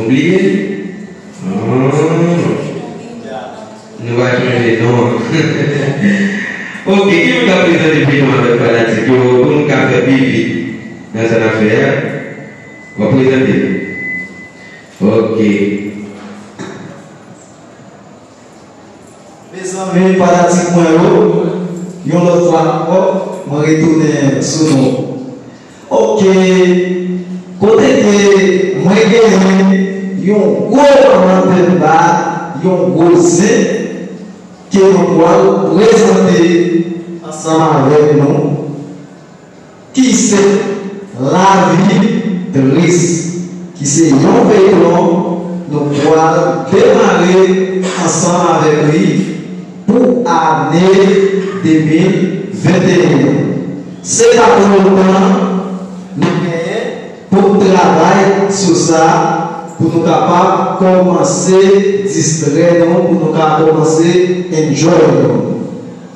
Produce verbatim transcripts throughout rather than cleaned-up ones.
Bliye? Ah. Nou va chanje non. Ok, ki moun k ap prezante piton avèk fanatik yo pou nou ka fè pi vit nan sa n ap fè a? W ap prezante? Ok. Mezanmi, fanatik mwen yo, yon lòt fwa ankò, mwen retounen sou nou. Ok, kote ke mwen genyen yon gwo manman tèt ba, yon gwo zen ke mwen pral prezante ansanm avèk nou, ki se Lavi Tris, ki se yon feyton nou pral demare ansanm avèk li pou ane de mil venteyen an. Se pa twò lontan nou genyen pou n travay sou sa, pou nou kapab kòmanse distrè nou, pou nou ka kòmanse enjoy nou.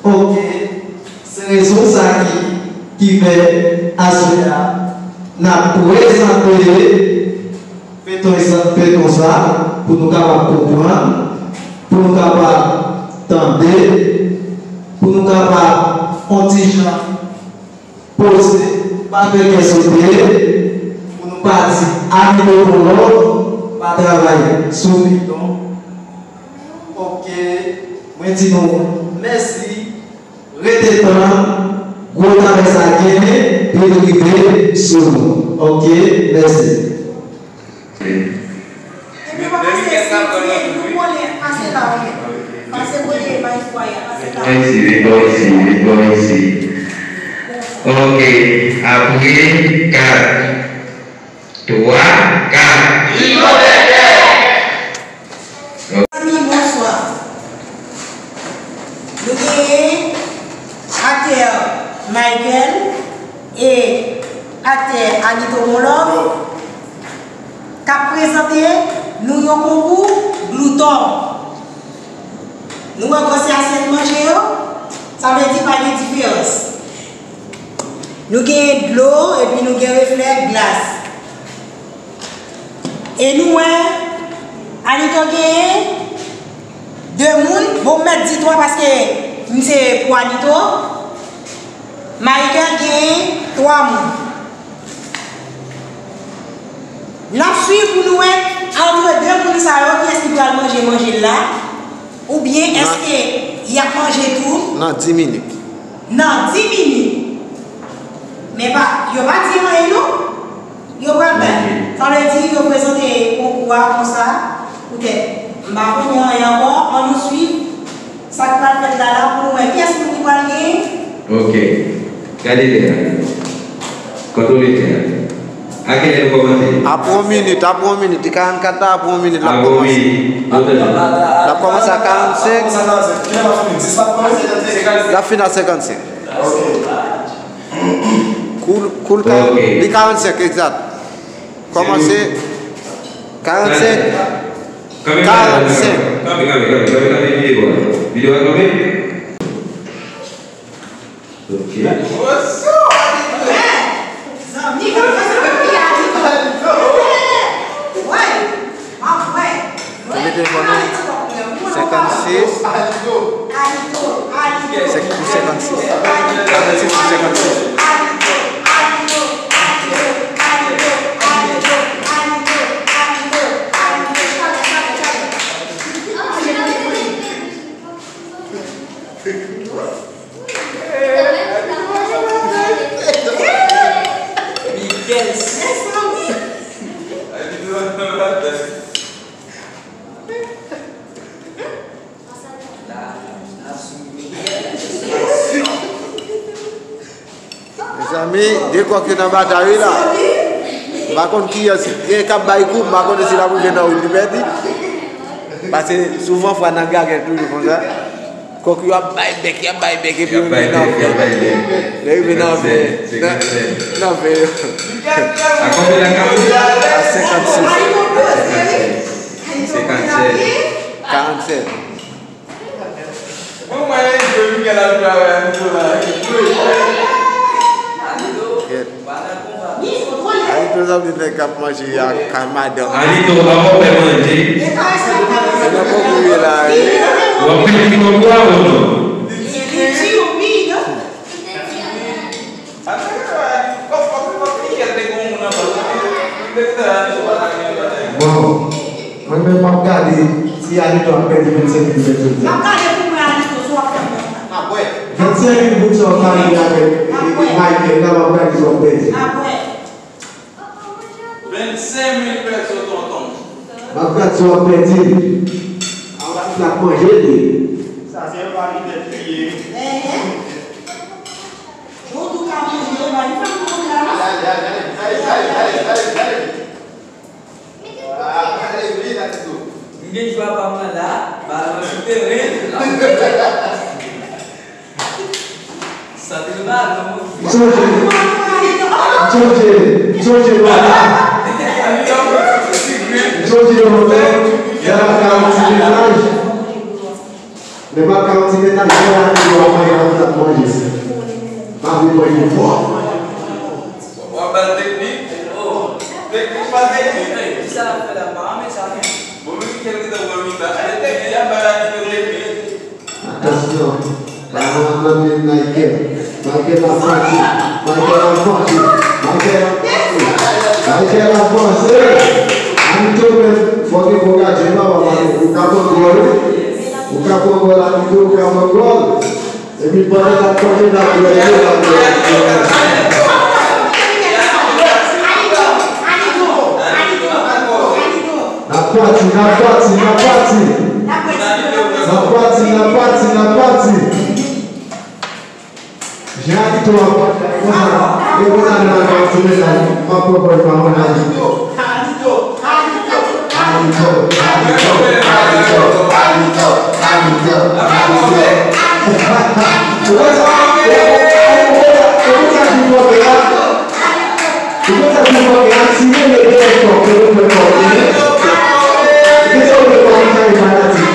Ok, se rezon sa ki, ki fè aswè a n ap prezante feyton sa, feyton sa, pou nou kapab konprann, pou nou kapab tande, pou nou kapab on ti jan poze, pa fè kè sote, pou nou pa di Anito pou lòt, pa travay sou feyton. Ok, mwen di nou mèsi, rete tann, gwo travay sa genyen pou l rive sou nou. Ok, mèsi. Epi w ap pase sou ti, nou konnen, pase la, wi. Pase kote maestro a ye a, pase la. Vin bò isi, vin bò isi, vin bò isi. Ok, apre kat, twa, kat. Zanmi, bonswa. Nou genyen aktè Michael e aktè Anito Monlove k ap prezante nou yon konkou glouton. Nou wè gwo se asyèt manje yo, sa vle di pa gen diferans. Nou genyen dlo epi nou gen reflè glas. E nou wè Anito genyen de moun, bon, m mèt di twa paske m se pou Anito. Michael genyen twa moun. N ap swiv pou nou wè antre de moun sa yo kiyès ki pral manje manje l la, oubyen èske y ap manje tou nan dis minit. Nan dis minit. Men pa, yo pa di anyen non. Yo pral bay. Sa vle di yo prezante konkou a konsa. Poutèt m pa konnen anyen ankò, ann nou swiv sa k pral fèt la la pou nou wè kiyès moun ki pral genyen. Ok. Gade lè a. Kontwole lè a. A kilè nou kòmanse? Apre yon minit, apre yon minit. Di karannkat la, apre yon minit, l ap kòmanse. Apre yon minit. L ap kòmanse a karannsenk. L ap fini a senkannsenk. Kou l, kou l ka, li karannsenk, egzat. Kòmanse karannsenk. Kanpe, kanpe, kanpe, kanpe, kanpe, kanpe, kanpe videyo a. Videyo a kanpe. Ok. Zanmi, kanpe, kanpe, kanpe. Mete pou nou senkannsis. Sèk pou senkannsis. Senkannsis pou senkannsis. Miguel. Mezanmi, de kòk yo nan batay wi la. M pa konn kiyès, gen k ap bay kou, m pa konnen si l ap rive nan wout li pèdi. Paske souvan fwa nan gagèt toujou konsa. Kòk yo ap bay bèk, y ap bay bèk, epi yo rive nan fè. Lè yo rive nan fè, nan fè yo. A konbyen la, Carlos? A senkannsis. Senkannsis. Karannsèt. Mwen, mwen, Miguel ap travay a nivo la. Kèt. Mezanmi, nèg k ap manje a kay madanm. Anito, pa fè manje. Se nan kòb ou ye la, wi. W ap pèdi kòb ou a ou non? Bon, mwen menm m ap gade si Anito ap pèdi vennsenk mil pèso. M ap gade pou mwen Anito si w ap pèdi. Vennsenk mil goud sa w ka rive avèk Michael la, m ap gade si w ap pèdi. Vennsenk mil pèso, tonton. M ap gad si w ap pèdi. Anba tout la manje li. Sa se yon pami tèt li ye. Yon tou ka manje, ba li fè m konn la. Ale, ale, ale, ale, ale, ale, ale, ale, ale. Ah, ale, vin la, Tito. M gen jwa pa m nan la, ba mwen sou teren. M sonje, m sonje, m sonje lontan. M sonje lontan, lè m ap ka yon ti mennaj. Lè m ap ka yon ti mennaj, lè a di yo ap manje, ap ap manje. M ap vin manje fò. W ap ba l teknik? Teknik pa teknik. Ki sa l ap fè la? M pa renmen sa menm. Bon, men ki kèlke tan w anvi ta. Ale teknik, y ap ba la teknik. Atansyon, pa nan men Michael. Michael ap pati. Michael ap pati. Michael ap pati. Michael ap pase. Anito menm, fò gen bon gadyen, papa, ou ka pran gòl, wi. Ou ka pran gòl, Anito, ou ka pran gòl. Epi pandan n ap pase, n ap wè yo, n ap wè yo. N ap pati, n ap pati, n ap pati. N ap pati, n ap pati, n ap pati. Jan Anito ap pati, e konsa, e konsa nou pral fè yon ti mesaj. M ap pran pòz pa mwen la. Ou wè sa, ou wè sa, ou wè sa ki fòkè a? Ou wè sa ki fòkè a? Si men le dèyè kòk, se pou fè kòk li. Ki sa ou fè kòk li sa, e fanatik.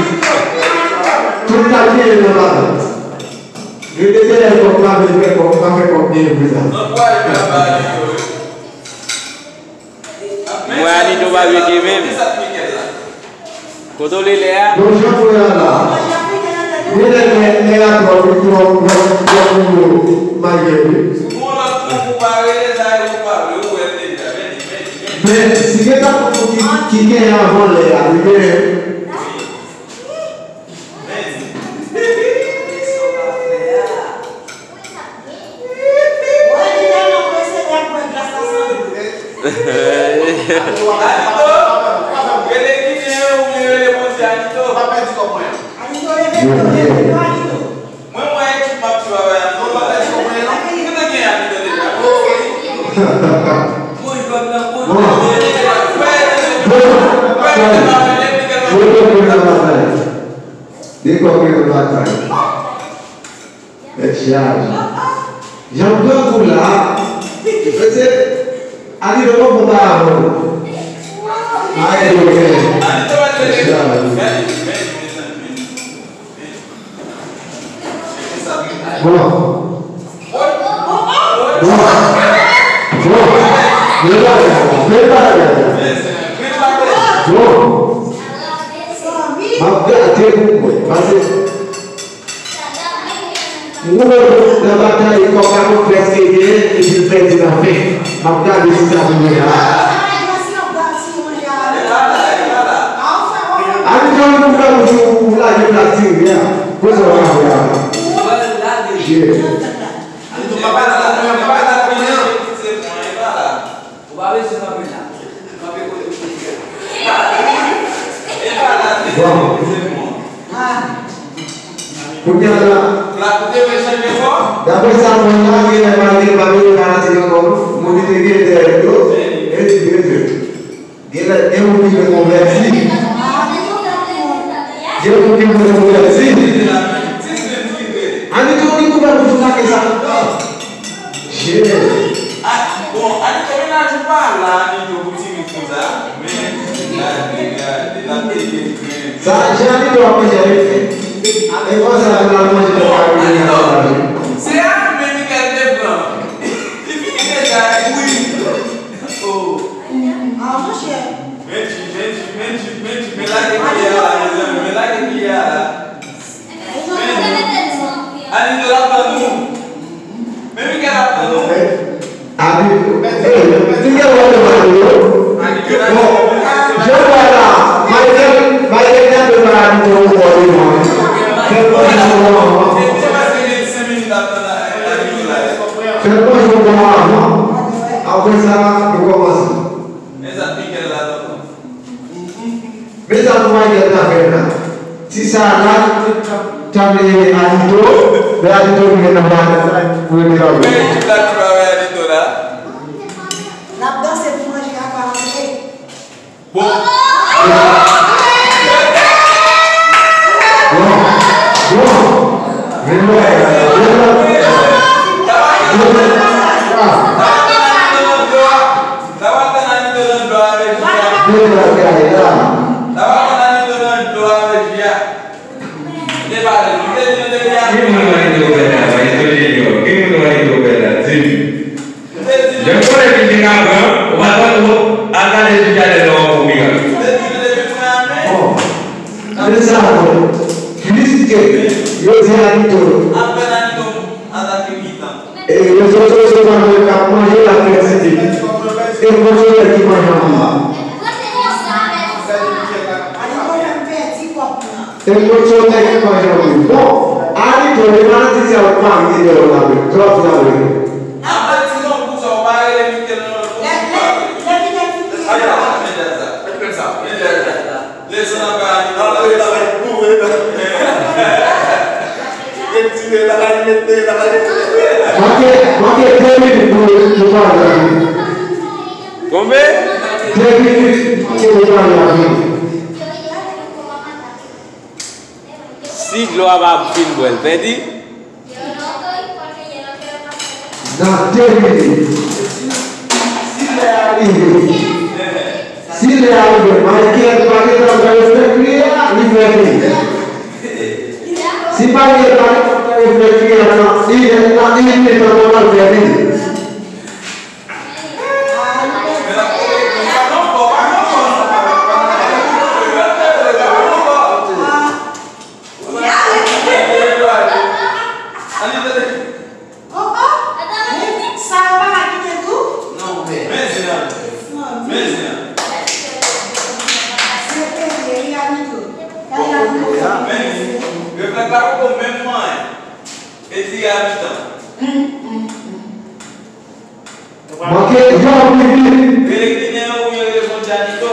Tout kalite yo nan bagay. Rete dèyè kòk la, vle fè kòk, pa fè kòk byen vre sa. Mwen Anito pa vle te menm. Kote w li lè a? Bon, jan pou la la. Li lè, lè, lè a twò, li twò, twò, twò pou malgre li. Men si gen ta pou ki, ki gen avan lè a, li gen. Anito, rele Ginen oubyen rele Bondye, Anito. Pa pèdi kòb mwen an. Anito, leve, Anito, leve, Anito. Mwen, mwen, ekip m ap swiv avè Anito, pa pèdi kòb mwen an, non. Mwen te gen Anito deja. Bon. Bon. Bon. Bon. Li konprann batay. Tèt chaje. Jan grangou la, mesye, Anito poko pa avè w. Ay, yo, men. Tèt chaje. Bon. Bon. Bon. Men bagay la, men bagay la. Bon. M ap gade pou mwen, pase. Mwen nan batay kòk la mwen prèske genyen epi l pèdi nan fen. M ap gade si sa pou mwen la. Anito, li pou fè bouch ou, ou lage plastik li a. Konsa w ka fè a. Yeah. Anito, papa, la, papa, la, papa. Ou pa bezwen kanpe la. Kanpe kote w te ye a. Bon. Kounye a la, daprè sa m wè la, genlè pa gen, pa gen fanatik ankò, non. Moun ki te gen dèyè yo, e, e, e. Genlè, gen moun ki vle konvèti. Gen moun ki vle konvèti. Anito, li kouvè bouch ou, lage sa. Jee. Ah, bon, Anito, mennaj ou pa la, Anito, pou timid konsa. Men, gade, gade, n ap peye grenn. Sa, jan Anito ap manje, e konsa pou l al manje nan kay ou, se a men Michael te pran. Li fini deja, wi. Oh. Men lage kiyè a la, mezanmi, men lage kiyè a la. Anito ap tann ou. Men Michael ap tann ou. Anito, hey, Michael wè devan li yo. Bon, jan w wè la, Michael, Michael te ap prepare Anito pou bò devan. Fè l manje yon bon avan. Fè l manje yon bon avan. Apre sa, nou kòmanse. Men sa Michael la, tonton. Men sa pou Michael ta fè la. Ti sa la, t ap leye Anito, lè Anito rive nan bagay sa, pou rete kanpe. Men ekip la ki pa wè Anito la. N ap danse pou manje a pa antre. Bon. Bon. Bon. Men non. Men non. Ah. Sa w ap tann Anito nan dlo avèk ji a? Bèl bagay la. Sa w ap tann Anito nan dlo avèk ji a? Li te pale, li te di nou te gen Ki moun wè Anito bèl la? Wè Anito Junior. Ki moun wè Anito bèl la? Di m. Li te di nou Jan konnen vin vin aprann, ou pa tann ou, al gade ji a lè lè w ap fè mirak. Li te di nou te vin pran men. Bon. Men sa, bon. Plis ke yo di Anito. Apèn Anito atake mitan. E lèzòt yo se pa mwen k ap manje, l ap fè tibit. E kote lè ki manje anpil? E kote lè ki manje anpil? Bon, Anito, li pa nan ti sèl pami de yo la, men twòp sa vre. Apa ti non pou sa, ou pa rele Mikel nan lòt konfizyon. Aya, men djaz la. Men djaz la. Leson nan kay Anito la. Antre travay pou mwen. Retire la, al mete la, al retire. Manke, manke de minit pou, pou pale avè l. Konbyen? De minit pou pale avè l. Si dlo a pa fin bwè l pèdi. Nan de minit. Si lè a rive, si lè a rive, Michael pa gentan fè reflèks li a, li fè li. Si Michael pa gentan fè reflèks li a, nan inè, nan inè tan nòmal fè li. Men zen an. Men zen an. Men, reflèks la poko menm manyen. E tire a mitan. Manke yon minit. Rele ginen yo oubyen rele Bondye Anito.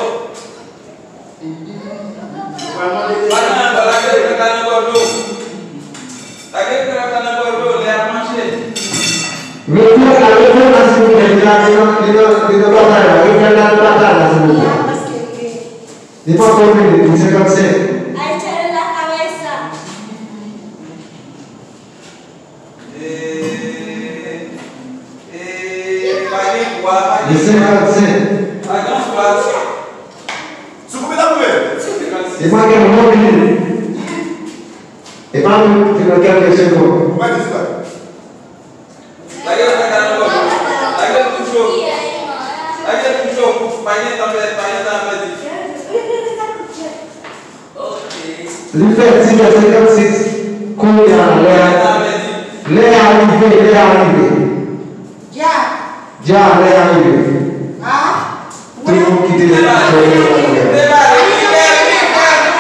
Pa nan, pa lage reflèks la nan gòj ou. Lage reflèks la nan gòj ou, lè y ap mache. Reflèks la, reflèks la, silvouplè, li nan, li nan, li nan, li nan batay la. Reflèks la nan batay la, silvouplè. Li poko fini, li senkannsenk. Ay, challenge la ka wè sa. E, e, pa gen pwa, pa gen pwa. Li senkannsenk. Pa gen pwa. Sou koupe la koupe. Senkannsenk. E pa gen yon minit. E pa menm, se nan kèlke segonn. Ou pa di sa. Lage l nan gòj ou. Lage l tou cho. Lage l tou cho. Pa gen tan pèdi, pa gen tan pèdi. Li fè dis è senkannsis. Kounye a, lè a, lè a rive, lè a rive. Dja, lè a rive. Tout moun kite lè a rive. Li, li fini epi li, li,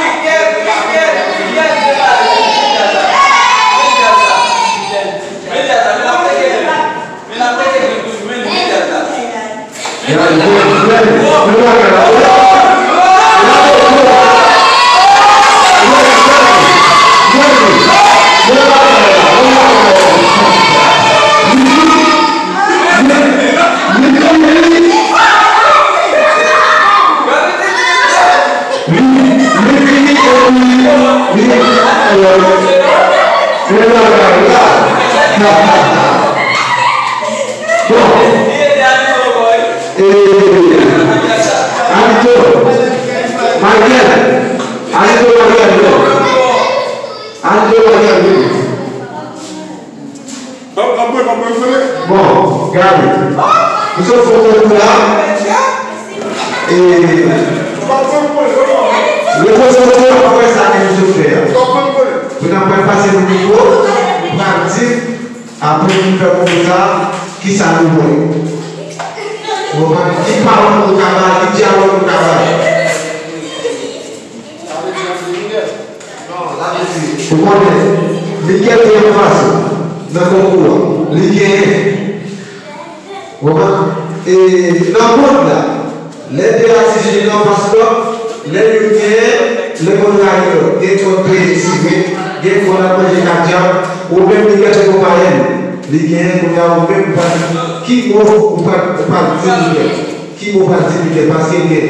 se bagay la. Bon. E, Anito, Michael, Anito, Michael, non. Anito, Michael, wi. Bon, gade. Nou sot fè kou la. E, Rekonsantre apre sa ke nou sot fè a. Pou n ap pral pase nan mikwo, nou pral di, apre nou fè konkou sa, kisa nou wè. Ou konprann? Ki pawòl nou ka bay, ki dyalòg nou ka bay. Ou konnen, Miguel te anfas ou nan konkou an. Li genyen. Ou konprann? E nan mond la, lè de atis vin anfas lòt, lè youn genyen, lè konn rayi lòt, gen kòd peye simen, gen kòd ap manje kadyak, ou menm li gentan konpayen l. Li genyen, kounye a ou menm ou pral, ki mo ou pral, ou pral di Miguel? Ki mo ou pral di Miguel? Paske gen.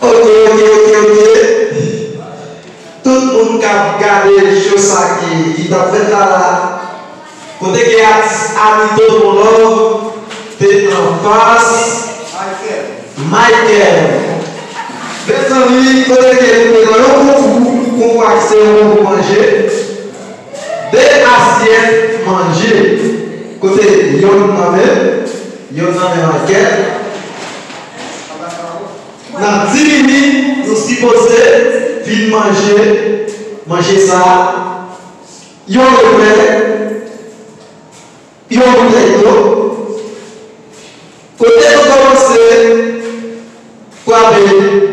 Ok, ok, ok, ok. Tout moun k ap gade show sa ki, ki t ap fèt la la. Kote ke atis Anito Dolor te anfas Michael. Mezanmi, kote ke nou te nan yon konkou, konkou a ki se yon konkou manje. De asyèt manje. Kote yonn nan men, yonn nan men Michael. Nan dis minit, nou sipoze fin manje manje sa a. Yon revè, yon boutèy dlo. Kote nou kòmanse frape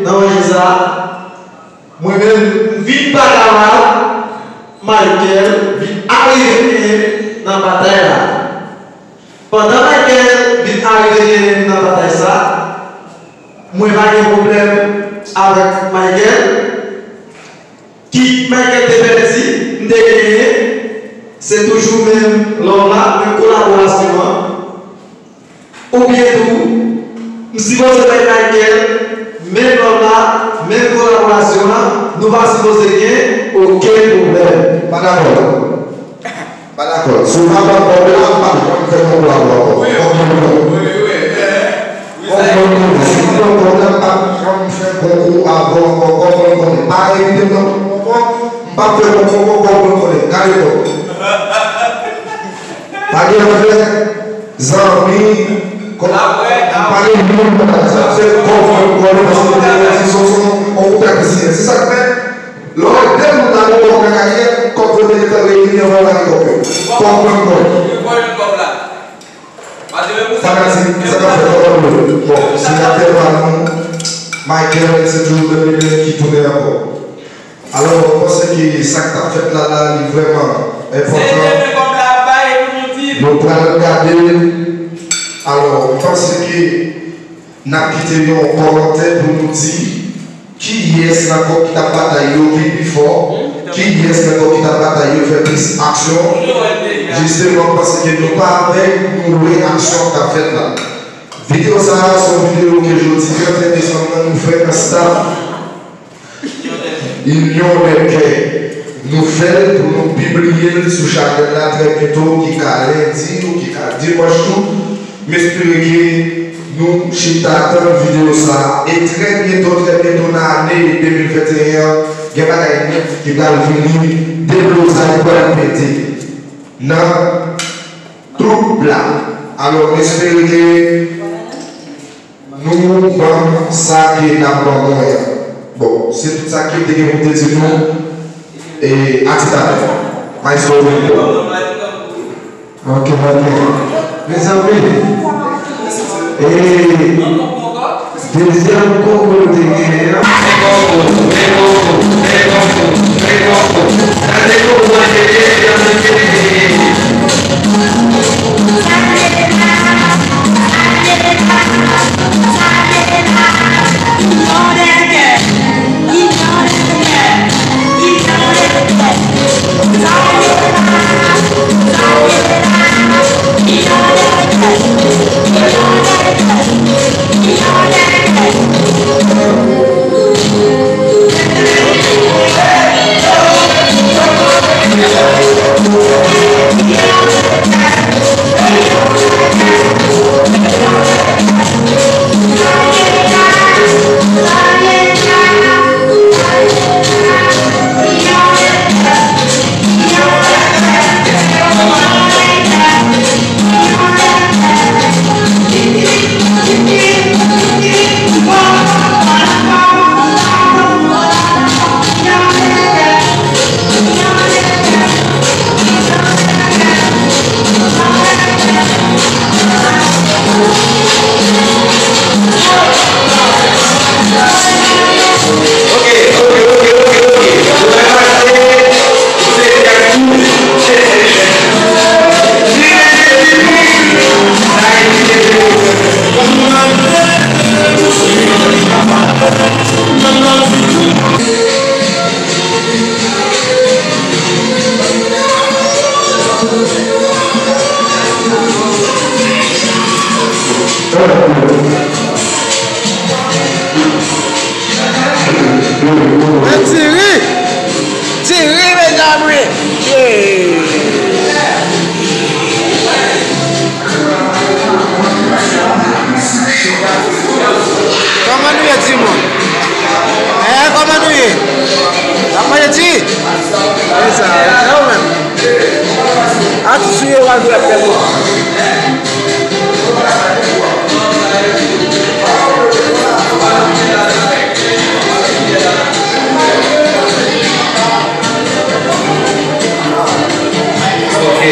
nan manje sa a, mwen menm, m vin pa kapab, Michael vin arive genyen m nan batay la. Pandan Michael vin arive genyen m nan batay sa, mwen pa gen pwoblèm avèk Michael. Kit Michael te pèdi, m te genyen, se toujou menm love la, menm kolaborasyon an. Oubyen tou, m sipoze bay Michael menm love la, menm kolaborasyon an, nou pa sipoze gen okenn pwoblèm. Pa dakò. Pa dakò. Si w pa pran kòb la, m p ap janm fè konkou avè w ankò. Kòb mwen konnen. Kòb mwen konnen. Si m pran kòb la, m p ap janm fè konkou avè w ankò. Kòb mwen konnen. Pa envite m nan konkou ankò. M p ap fè konkou ankò. Kòb mwen konnen. Gade kòb. Pa gen anfè. Zanmi. Kòb. M pale moun nan sa. Se kòb mwen konnen paske mwen te di Sonson, on ou pèp isi. Se sa k fè. Lè w wè de moun la gon kòb nan kay yo, kòb yo te gentan reyini anvan yo lage kòb yo. Kòb mwen, kòb. Sa ka di, sa ka fè kòb mwen. Bon, senatè pa nou, Michael, se toujou de milyon ki tounen ankò. Alò, mwen panse ke sa k t ap fèt la la, li vrèman enpòtan. Nou pral gade. Alò, mwen panse ke N ap kite yon kòmantè pou nou di kiyès nan kòb ki t ap batay yo vin pi fò, kiyès nan kòb ki t ap batay yo fè plis aksyon. Jisteman, paske nou pa avèg, nou wè aksyon k ap fèt la. Videyo sa a, se yon videyo ke jodi trannteyen desanm nan, nou fè nan staff. Inyon dè kè. Nou fè l pou nou pibliye l sou chanèl la trè byento, ki ka lendi ou ki ka dimanch tou. M espere ke nou chita tann videyo sa a. E trè byento, trè byento nan ane de mil venteyen an, gen bagay nèt ki pral vini, deblozay pral pete nan twoup la. Alò, m espere ke Nou ban m sa ke n ap ban mwen an. Bon, se tout sa ke m te gen pou m te di nou. E, atitalè. Maestro Rico. Ok, ok. Mezanmi, e, dezyèm konkou nou te genyen an. Men tire! Tire, mezanmi! Hey! Kòman nou ye, timoun? Hein, kòman nou ye? N ap manje ti? E sa, e sa ou menm? Atis ou ye, w al jwe avèk nou. Ok.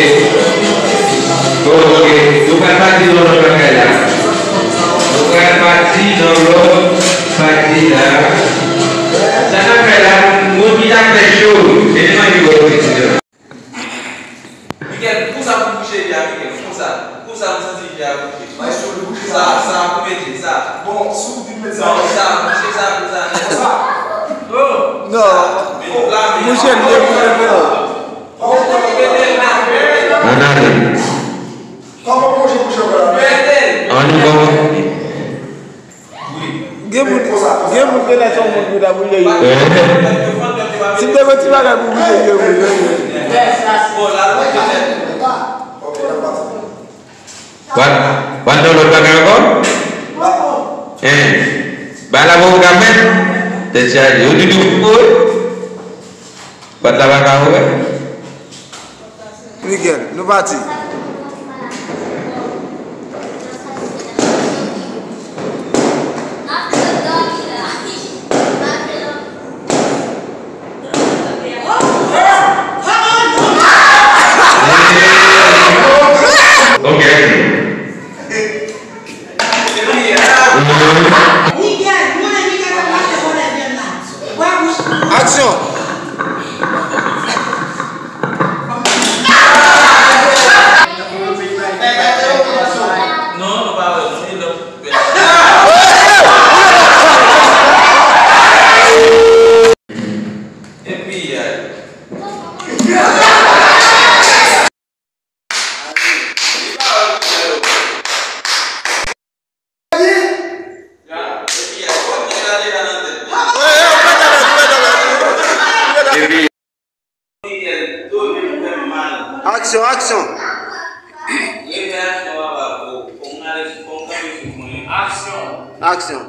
Bon, ok. Nou pral pati nan lòt bagay la. Nou pral pati nan lòt pati la. Sa n ap fè la, moun ki ta fè cho, mennen manje bò yo, mesye. Miguel, konsa pou bouche vye a, Miguel. Konsa. Konsa m santi vye a bouche. Maestro, li bouche sa, sa pou mete, sa. Bon, si w di m met sa. Non, sa, bouche sa, konsa. Konsa. Oh. Non. Sa. Mete pla, mete. Bouche l byen pou mete. An ale. Kòman bouche bouche w la? An nou kòman? Gen moun, gen moun gen lè se yon moun pou ta bouje yo. Eh. Si m te gen ti bagay pou bouje yo, wi, wi, wi. Wal, wal nan lòt bagay ankò? Eh. Ba la pou ou ka mèt. Tèt chaje. Yo di tou, wi. Bat la pa ka ouvè. Miguel, nou pati. Ok. Aksyon! Non, nou pa wè, nou se lòt. Epi, Aksyon, aksyon. Aksyon.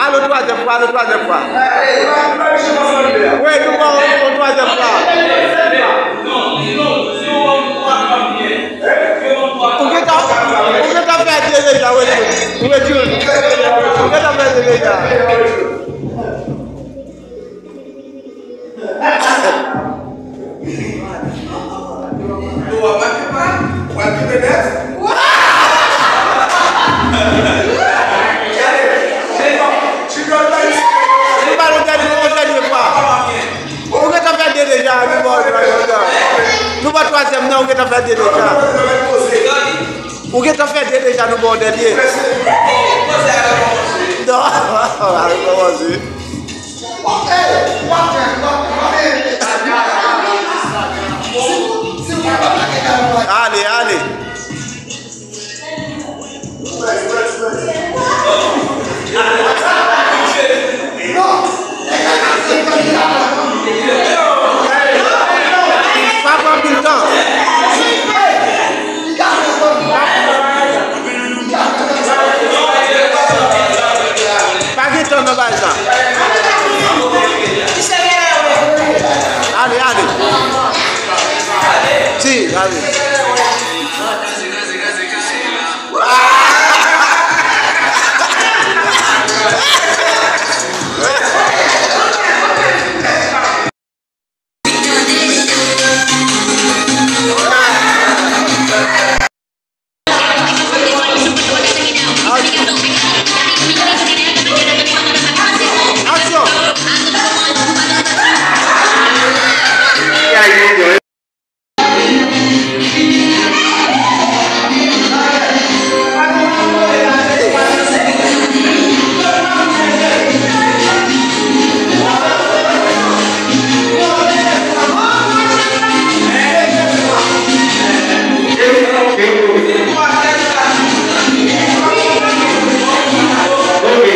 Alo, twazyèm fwa, alo, twazyèm fwa. Wi, nou pran yon, yon twazyèm fwa. Ou gentan, ou gentan fè de deja, wi, wi. Ou gentan fè de deja. Yo, w ap make pa, w ap kite nèt. Nou ba l yon dènye, yon dènye fwa. Ou gentan fè de deja, nou ba w twazyèm. Nou ba w twazyèm nan, ou gentan fè de deja. Ou gentan fè de deja, nou ba w dènye. Non, a rekòmanse. Ale, ale. Pa pran anpil tan. Pa gen tan nan bagay sa. Ale, ale. Ti, ale. Nou pral jwe youn, wi. Wi.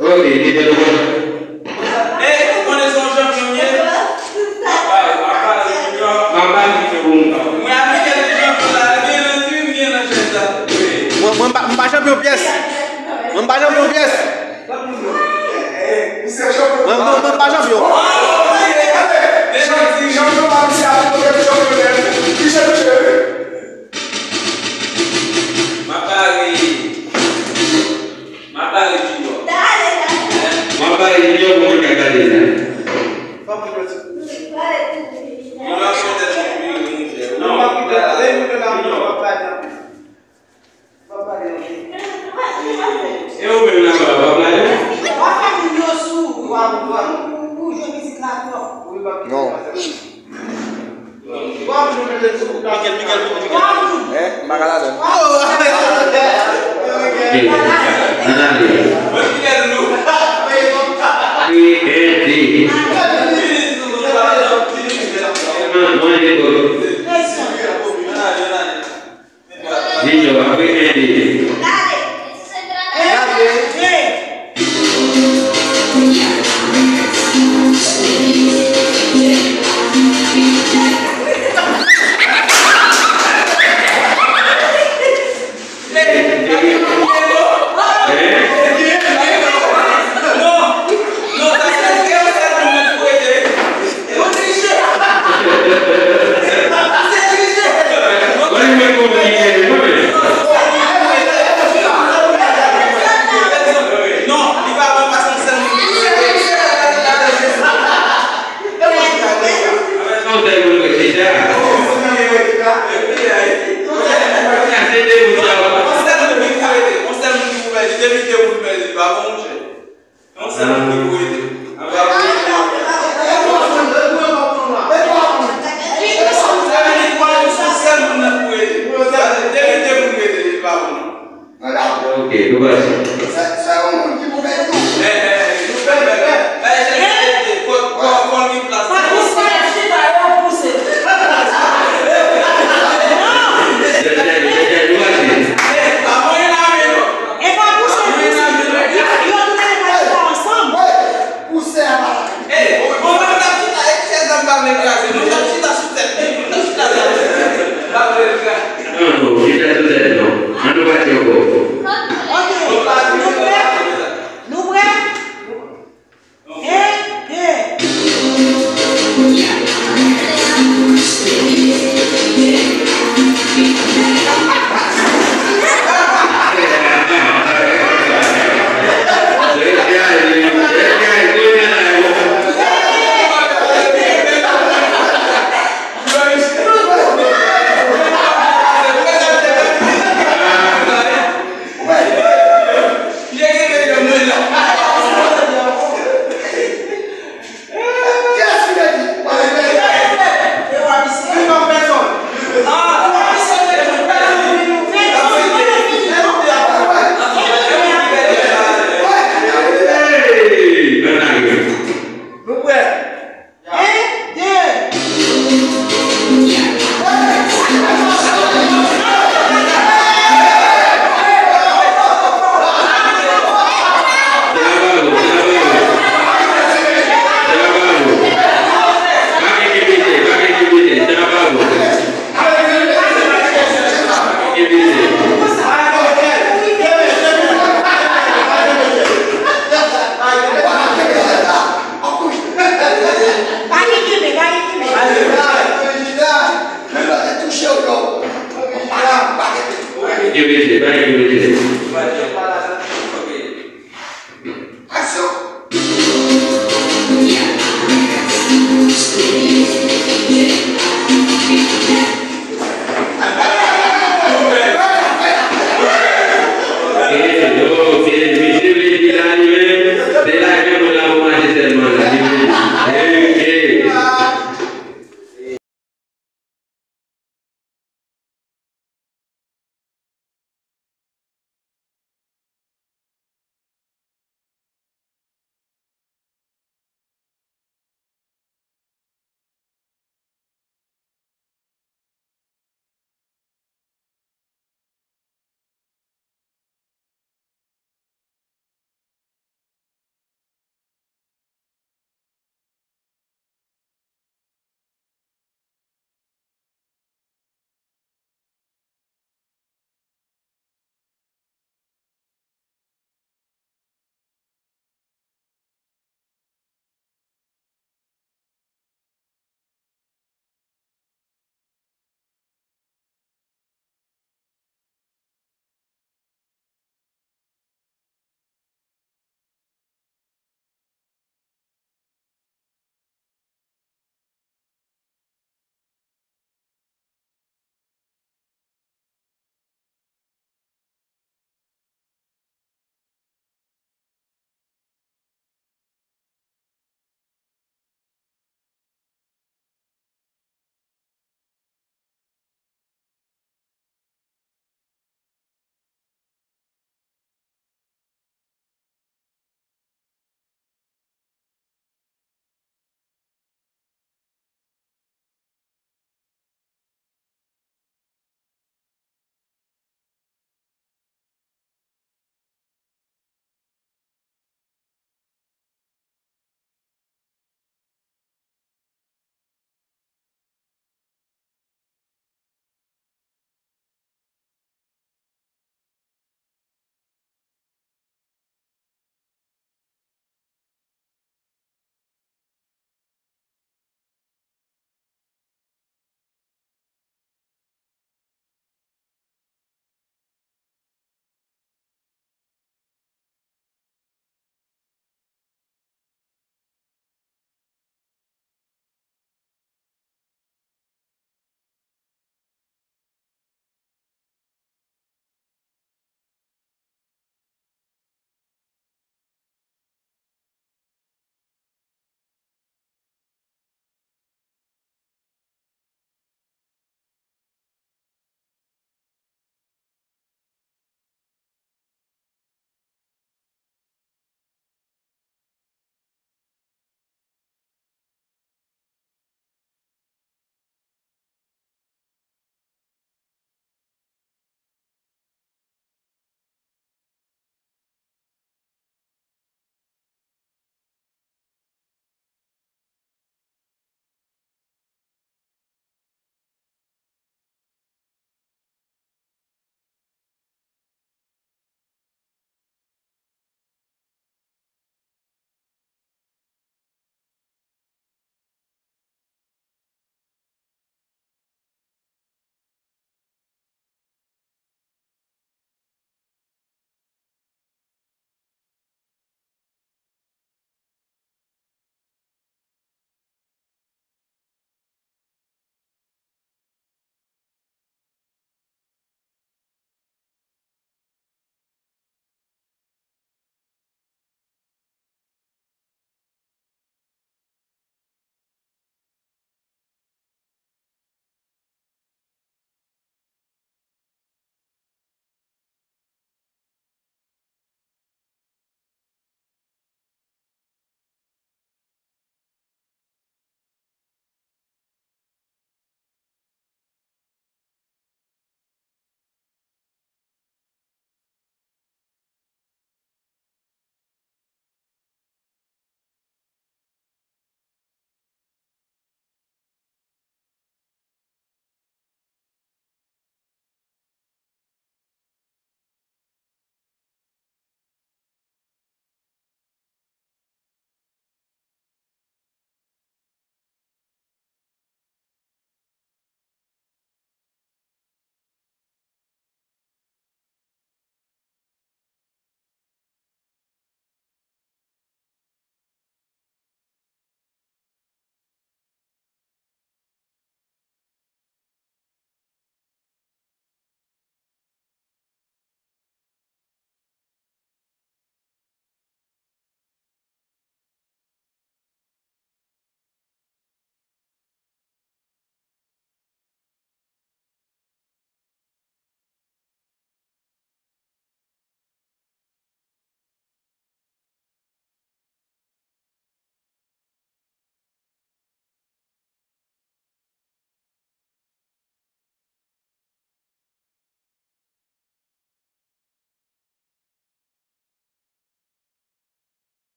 Ok, li te bon. Ey, ou konnen se yon chanpyon m ye? M ap pale, m ap pale, Junior. M ap pale, Junior, pou m pale. Mwen aplike l, Junior, m gen nan trim, m gen nan chèz la. Mwen, mwen pa, m pa chanpyon pyès. Mwen pa chanpyon pyès. Mwen, mwen, mwen pa chanpyon. Chanpyon pa misye ap chanpyon. Ki chanpyon? M ap pale. M ap pale Junior. M ap pale Junior pou mwen ka gade sa. Junior se yon tèt konpli, wi, monchè. Non, m ap kite l ale, m kite l ale, m ap pale anpil. M ap pale anpil. E ou menm la, w ap pale? Ou jwe mizik la twòp. Non. Mikel, Mikel, Mikel. Hein? M pa ka ladan. Analiz. P N D. Manje kòk. Junior, apre N D. Yon sèl moun ki pou pèdi, li pa bon, monchè. Yon sèl moun ki pou rete. Anba pou rete. kraze, nou t ap chita sou tèt li, nou chita la. Pa vle l kraze. Non, non, chita sou tèt non. An nou pati ankò. Ok, nou prè? Nou prè? En, de. Nou prè? En, de. Pa gen kenbe, pa gen kenbe. Kenbe je, pa gen kenbe je. Aksyon!